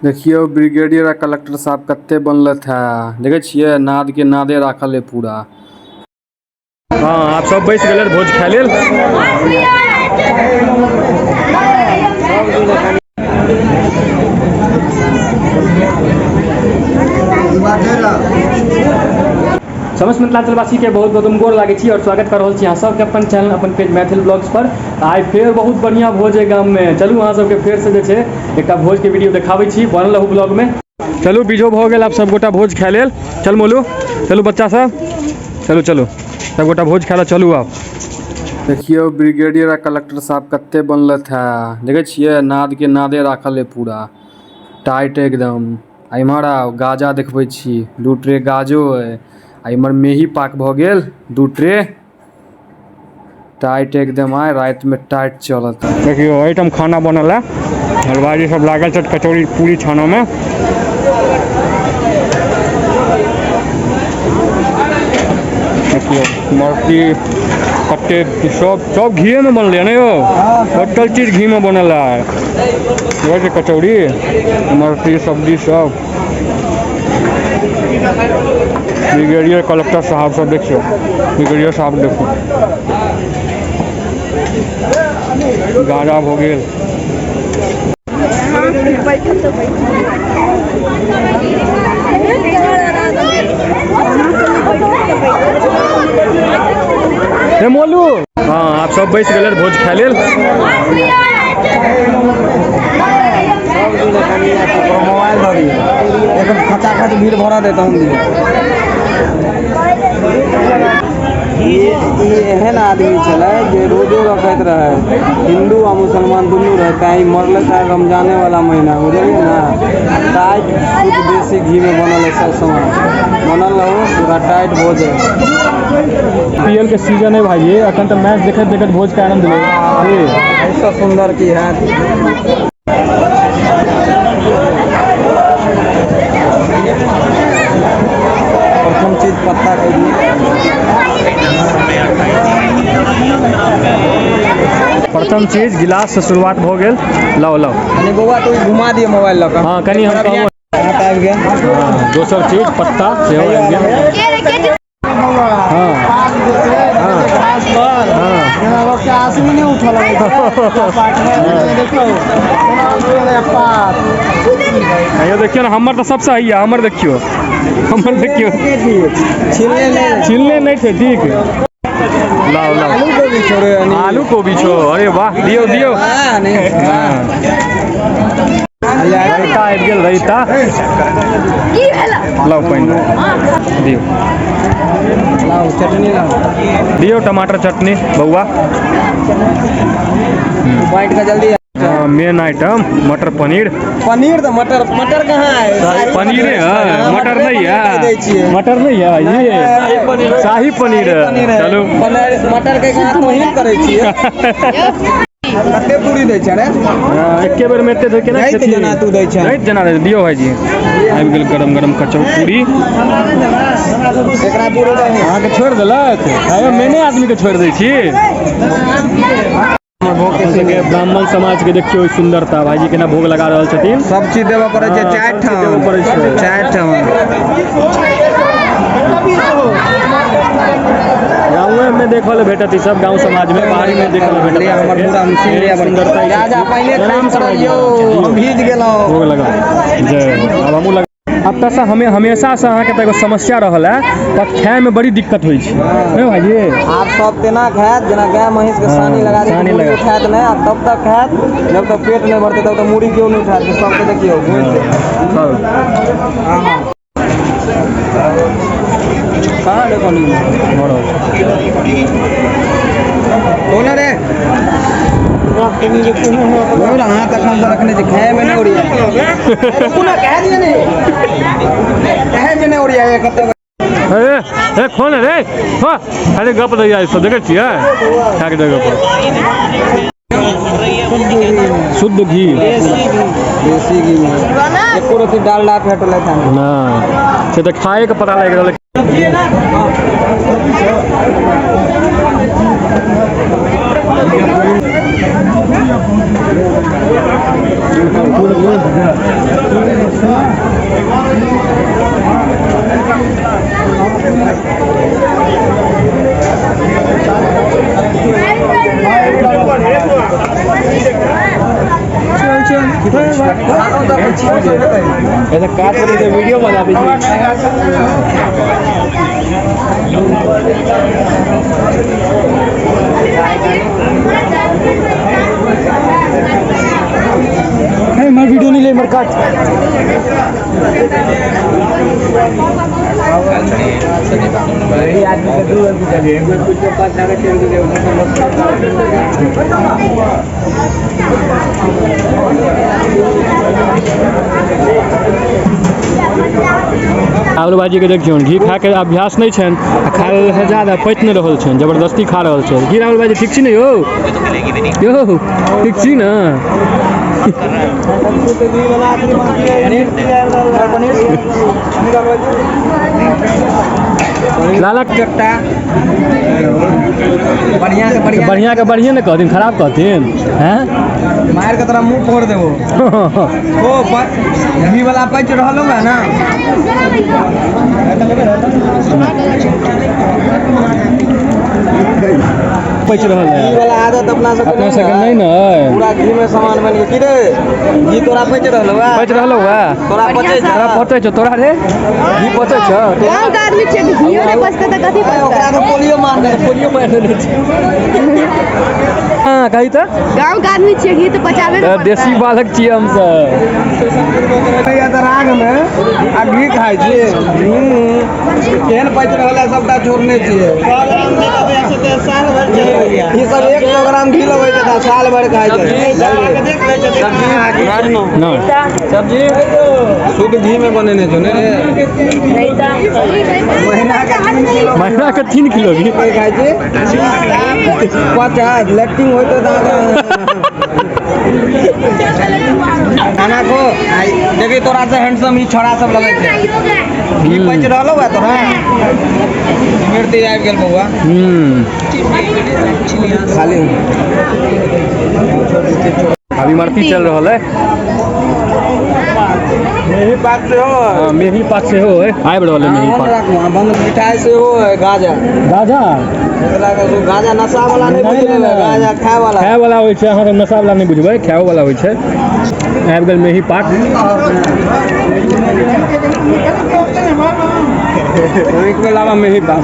देखियो ब्रिगेडियर आ कलेक्टर साहब कत्ते बनलथ है। देखे छिये नाद के नादे राखल है पूरा। हाँ आप सब बैस गेल भोज खाय लेल। समस्त मिथिलांचलवासी के बहुत बहुत गोर लागै छी और स्वागत कर रहल छी अहाँ सबके अपन चैनल अपन पेज मैथिल ब्लॉग्स पर। आइ फेर बहुत बढ़िया भोज है गाम में। चलू अहाँ सबके फेर से जे छै एकटा भोज के वीडियो देखाबै छी, बनल रहू ब्लॉग में। चलू बीजो भऽ गेल, आब सबगोटा भोज खाय लेल। चल मोलू, चलू बच्चा सब, चलू चलू सबगोटा भोज खाय लेल चलू। आब देखियो ब्रिगेडियर आ कलेक्टर साहब कत्ते बनलथ है। देखे छिये नाद के नादे राखल है पूरा टाइट एकदम। आ इम्हर आउ गाजा देखबै छी, 2 ट्रे गाजो है। आ इम्हर मेही पाक भऽ गेल 2 ट्रे टाइट एकदम। आइ राति में टाइट चलत। देखियो एहिठाम खाना बनल है, हलवाई सब लागल छै कचौड़ी पूरी छाना में। देखियो मरती कत्ते सब घीए में बनल है ने यो, टोटल चीज घी में बनल है। वैसे कचौड़ी मरती सब्जी सब। ब्रिगेडियर कलेक्टर साहब सब देखियो, ब्रिगेडियर साहब देखो गाजा हो गेल। हे मोलू, हाँ आप सब बैस गेल भोज खाय लेल। मोबाइल धरी एकदम खचाखच भीड़ भरा देता हूँ। ये एहन आदमी छलै जे रोजो रखैत रहे, हिंदू आ मुसलमान दुनू रहे। तैं ई मरलै तैं रमजाने वाला महीना, बुझलियै ना। टाइट शुद्ध देसी घी में बनल है सब सामान, बनल रहो पूरा टाइट भोज है। आईपीएल के सीजन है भाई, ये अखन तो मैच देखत देखत भोज के आनंद ले। ऐसा सुंदर की है। प्रथम चीज पत्ता के लिए। प्रथम चीज गिलास से शुरुआत हो गेल। लाओ लाओ कनी बौआ तो घुमा दिए मोबाइल लऽ कऽ। हाँ कनी हम कहबो। आबि गेल। हाँ, दोसर चीज पत्ता सेहो आबि गेल। हाँ। हाँ। हाँ। देखियो ना, हमर तो सबसे हैया, हमर देखियो, हमर देखियो। छिलने नहीं थे, ठीक। लाओ लाओ। आलू गोभी छोड़े। आलू गोभी छो, अरे वाह, दियो दियो। हाँ, नहीं। हाँ। रायता आबि गेल, रायता। लाओ पानि दियो। लाओ चटनी लाओ। दियो टमाटर चटनी बउआ। बांट के जल्दी। हाँ, मेन आइटम मटर पनीर। पनीर तो मटर, मटर कहाँ है? पनीर है, हाँ, मटर नहीं है। दै छियै। मटर नहीं है भाई, ये शाही पनीर है। चलू पनीर मटर के कहाँ तो ही करै छियै। कते पूरी दै छै रे? हाँ, एके बेर में एते दै केना जाइत खेती? जेना तू दै छै। जाइत जेना दै। दियो भाईजी, आबि गेल गरम गरम कचौड़ी पूरी। एकरा पूरी दही। अहाँके छोड़ि देलक? आयो मैंने आदमी के छोड़ि दै छी। सबके ब्राह्मण समाज के देखियो सुंदरता, भाईजी केना भोग लगा रहल छथिन। सब चीज देबऽ पड़ै छै, हाँ, चारि सब चीज ठाम देबऽ पड़ै छै। चारि ठाम। गाँवे में देखऽ ले भेटत ई सब, गाँव समाज में, बाहरी में देखऽ ले भेटत। ले, हमर पूरा मशीन ले, सुंदरता ई जा जा पहिले आराम खाइ से पड़ियौ, हम भीज गेलहुँ। भोग लगा जय हो। आब हमहूँ लगा। अब तऽ हमें हमेशा से अहाँके तऽ एगो समस्या रहल है, तऽ खाय में बड़ी दिक्कत होइ छै। नहि भाईजी? आब सब तेना खायत जेना गाय महींस के सानी लगा दे, सानी मुड़ी लगा। उठायत नहि, आ तब तक खायत जब तक पेट नहि भरतै तब तक मुड़ी केओ नहि उठायत। सबके देखियौ। सब। कहाँ रिकॉर्डिंग? कोन रे? बोल, हाथ अखन तऽ रखने छै, खाय में नहि ओरिया। रुकू ना, कह दिए ने, कहे में नहि ओरिया कते। अरे ए खोल रे, हाँ अरे गप दैया सब देखै छियै खाके जगह पर शुद्ध घी, देसी घी में एको रत्ती डालडा फेटलै था ना से तऽ खाए के पता लागि रहल है। ऐसा काट के वीडियो बना मैं वीडियो नहीं ले मर काट। राहुल भाईजी के देखियौ, घी खा के अभ्यास नहीं छनि आ खा लेला ज्यादा पचि नहि रहल छनि, जबरदस्ती खा रहल छनि। की राहुल भाईजी ठीक छी ने यौ? यौ ठीक छी ने? लाला बढ़िया से बढ़िया, बढ़िया के बढ़िया ने कहथिन, खराब कहथिन हैं? मार के तोरा मुंह फोड़ देबो। ओ घी वाला पच रहल होगा ना। पच रहल है घी वाला आदत अपना सब अपना सबके नहीं ना है। पूरा घी में सामान बन के की रे घी तोरा पच रहल होगा, पच रहल होगा, तोरा पचे छौ, तोरा पचे छौ, तोरा रे घी पचे छौ। गाँव के आदमी छै, घियो नहि पचतै तऽ कथी पचतै? ओकरा तो पोलियो मार दे, पोलियो मार देने छै। हां कही तऽ गाँव के आदमी छियै, घी तऽ पचाबे ने पड़तै। देसी बालक छियै हमसब। भैया तऽ राग में आ घी खाइ छियै। केहन पच रहल है सबटा छोड़ने छियै। ई सब 100 ग्राम घी लबै छै तऽ साल भरि खाइ छै। नहि सब्जी शुद्ध घी में बनेने छौ ने रे? महीना के 3 किलो, महीना के 3 किलो घी खाइ छै। 50 लैट्रिन होइते तऽ खाना खो। देखी तोरा से हैंडसम ई छोड़ा सब लगै छै। घी पच रहलो बा तोरा? मिर्ती आबि गेल बौआ। खाली अभी मरती चल रहल है। मेही पाक सेहो है, मेही पाक सेहो है, आबि रहल है मेही पाक। बंद मिठाई सेहो है, गाजा गाजा गाजा नशा वाला नहीं बुझबै, गाजा खाय वाला, खाय वाला होइ छै। अहाँ सब नशा वाला नहीं बुझबै, खाय वाला होइ छै। आबि गेल मेही पाक। के अलावा मेही पाक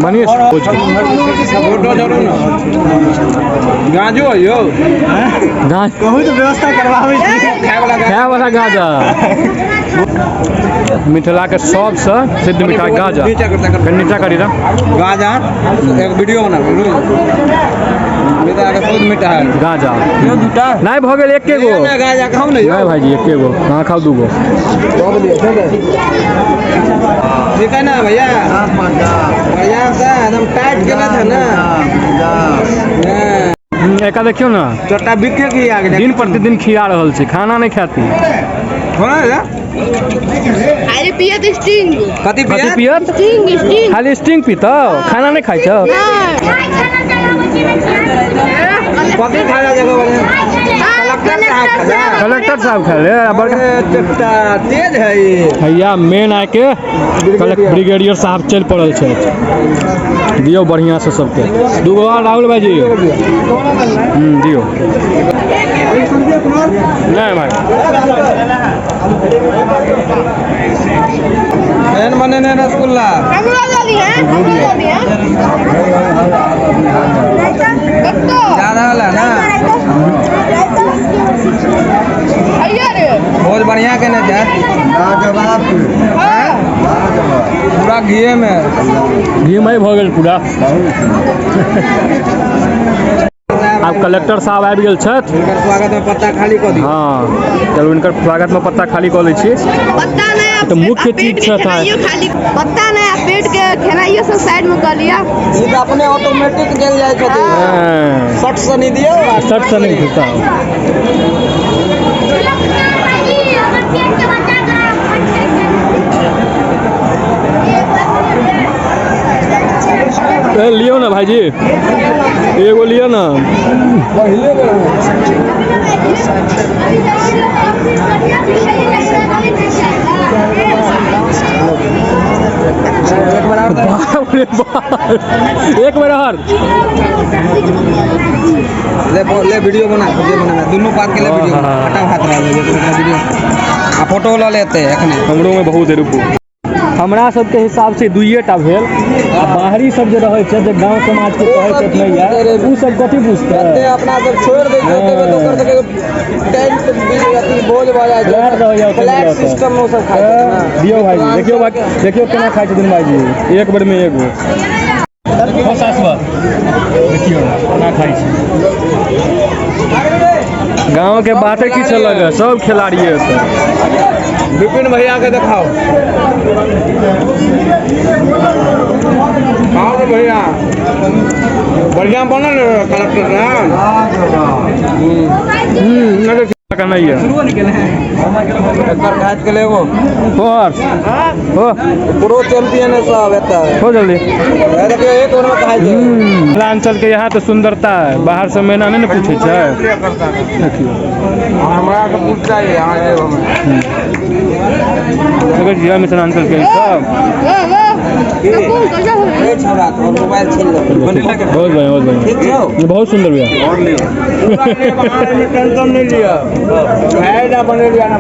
मनीष फोटो जरूर ना। गाजो है यौ, बहुत व्यवस्था करवाबै छी। खाय वाला गाजा, मिथिला के सबसँ सिद्ध मिठाई गाजा। नीचा करी दा गाजा, एक वीडियो बनाबू। मिथिला के शुद्ध मिठाई गाजा। नहीं भऽ गेल एके गो गाजा खाउ ने। नहीं भाईजी एके गो, अहाँ खाउ दूगो। ठीक है ना भैया? बढ़िया से एकदम टाइट केने छै ना। एका देखियौ ना, चोटा बिके की आगे दिन प्रतिदिन खिया रहल छै, खाना नहीं खाती। अरे पियत स्टिंग। कथी पियत? Sting, sting. खाली स्टिंग पीतौ, खाना नहीं खाइ छौ। कथी खाय जगह बढ़िया? कलेक्टर साहब खा ले। बड़का तेज है भैया। मेन आके ब्रिगेडियर साहब चलि पड़ल छै। दियौ बढ़िया से सबके दूगो और राहुल भाईजी दियौ। नहीं भाई केहन बनेने रसगुल्ला? ज्यादा वाला ना, बहुत बढ़िया केने छै। पूरा घी में, घी में भऽ गेल पूरा। आब कलेक्टर साहब आबि गेल छथि। हिनकर स्वागत में पत्ता खाली कऽ दियौ। हाँ चलू, हिनकर स्वागत में पत्ता खाली कऽ लै छी। पत्ता नहीं तऽ मुख्य चीज छै। पत्ता नहीं, पेट के खेनाइयो सब साइड में कऽ लिअ। ई तऽ अपने ऑटोमेटिक गेल जाइ छथिन। शर्ट से नहीं दियौ, शर्ट से नहीं दियौ। लियौ ना भाईजी, एगो लियौ ना। रे बाप, एक बेर हर ले ले वीडियो बना, वीडियो बना दुनू पात के, ले वीडियो बना। हाँ। हटाओ हाथ रह वीडियो आ फोटो ल लेते एखने। हमरो में बहुत है, रुकू। हमरा सबके हिसाब से दुइये टा भेल आ बाहरी सब जे रहै छै, जे गाँव समाज के कहै छै नहि यार, उ सब कथी बुझतै? जते अपना सब छोड़ दै छै ओते में तो ओकर सबके टेंट अथी भोज भऽ जाइ फ्लैट रहैया छै। ओते फ्लैट मिलत। सिस्टम में ओ सब खाइ छै ने। दियौ भाईजी, देखियौ भाई, देखियौ केना खाइ छथिन भाईजी, एक बेर में एगो। हो सासुआ, देखियौ केना खाइ छै। गाँव के बाते किछु अलग है, सब खिलाड़िए सब। विपिन भैया के देखाओ। आओ रे भैया, बढ़िया बनल कलेक्टर ना। नहीं है। एकर खाइत के लेबो। हो हर्ष, हो। प्रो चैंपियन है सब एतऽ। हो जल्दी। हे देखियौ, एक बेर में खाइ छै। मिथिलांचल के यहाँ तो सुंदरता है, बाहर से मैना नहीं ने पूछे छै। देखियौ। हमरा के पूछता है यहाँ जे हम। देखै छियै मिथिलांचल के ई सब। ए छौड़ा, तोहर मोबाइल छीन लेतौ। बहुत बढ़िया, बहुत बढ़िया। ठीक छौ? बहुत सुंदर भैया। टेंशन नहीं लिया है ना, बनेलिया ना।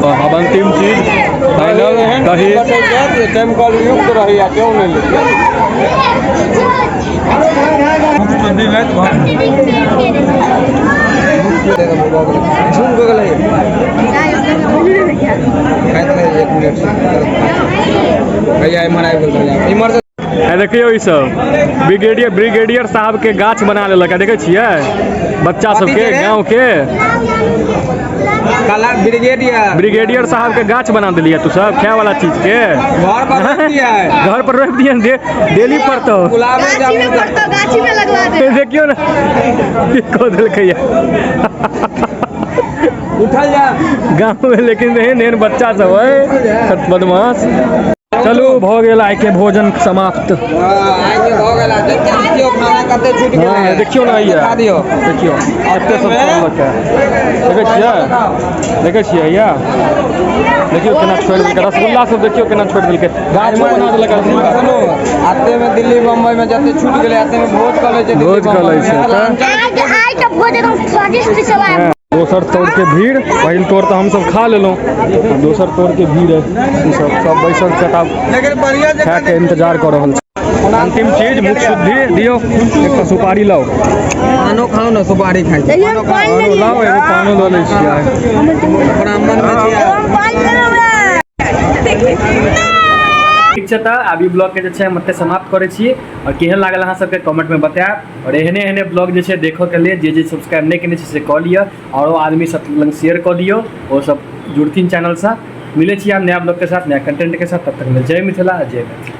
अब अंतिम चीज फाइनल, दही। केमिकल युक्त रही, क्यों नहीं लेते? झूम के गेलै। खाइत रहै, एक मिनट भैया, इम्हर आबि गेल भैया, इम्हर से। आ देखियौ, ई सब ब्रिगेडियर ब्रिगेडियर साहब के गाछ बना लेलक है। देखै छियै बच्चा सबके? कथी के रे? गाँव के। काला ब्रिगेडियर। ब्रिगेडियर साहब के गाछ बना देलियै तू सब, खाए वाला चीज के। घर पर रोपि दिया है। घर पर रोपि दिए, डेली पड़तो। गुलाबे गाछी में जामुन। पड़तो, गाछी में लगवा दे। देखियौ ने की कऽ देलकै। उठल जा। गाँव में लेकिन एहन एहन बच्चा सब है बदमाश। चलू, भऽ गेल आइ के भोजन समाप्त। हाँ, आइ के भऽ गेल। देखियौ खाना कते छूट गेलै। देखियौ ने भैया। खा दियौ। देखियौ, एते सब छोड़लक है। देखै छियै, देखै छियै भैया, देखियौ केना छोड़ि देलकै रसगुल्ला सब। देखियौ केना छोड़ि देलकै, गाछो बना देलक रसगुल्ला। सुनू, आते में दिल्ली बम्बई में जते छूट गेलै, आते में भोज कऽ लै छै दिल्ली भोज कऽ लै बम्बई में। छै, तऽ? मिथिलांचल। आइ के भोज एकदम स्वादिष्ट छलै। दोसर तौर के भीड़। पहिल तौर तऽ हमसब खा लेलहुँ, आब दोसर तौर के भीड़ है। ई सब सब बैसल छथि, आब लेकिन बढ़िया खाए के इंतजार कऽ रहल छै। अंतिम चीज, मुख्य शुद्धि दियौ, एकटा सुपारी लाउ। पानो खाउ ने, सुपारी खाइ छै। चलिए, हम पानि आरो लाउ, एगो पानो लऽ लै छियै। ब्राह्मण में छियै। पानि लेबै। ठीक छै, तऽ आब ई ब्लॉग के जे छै हम एतऽ समाप्त करै छी आओर केहन लागल अहाँ सबके कमेंटमे बतायब। आओर एहने एहने ब्लॉग जे छै देखऽ के लेल जे जे सब्सक्राइब नहि केने छै से कऽ लिअ, आओरो आदमी सब लग शेयर कऽ दियौ, ओ सब जुड़थिन चैनलसँ। मिलै छी आब नया ब्लॉग के साथ, नया कंटेंट के साथ। तब तक जय मिथिला, जय मैथिली।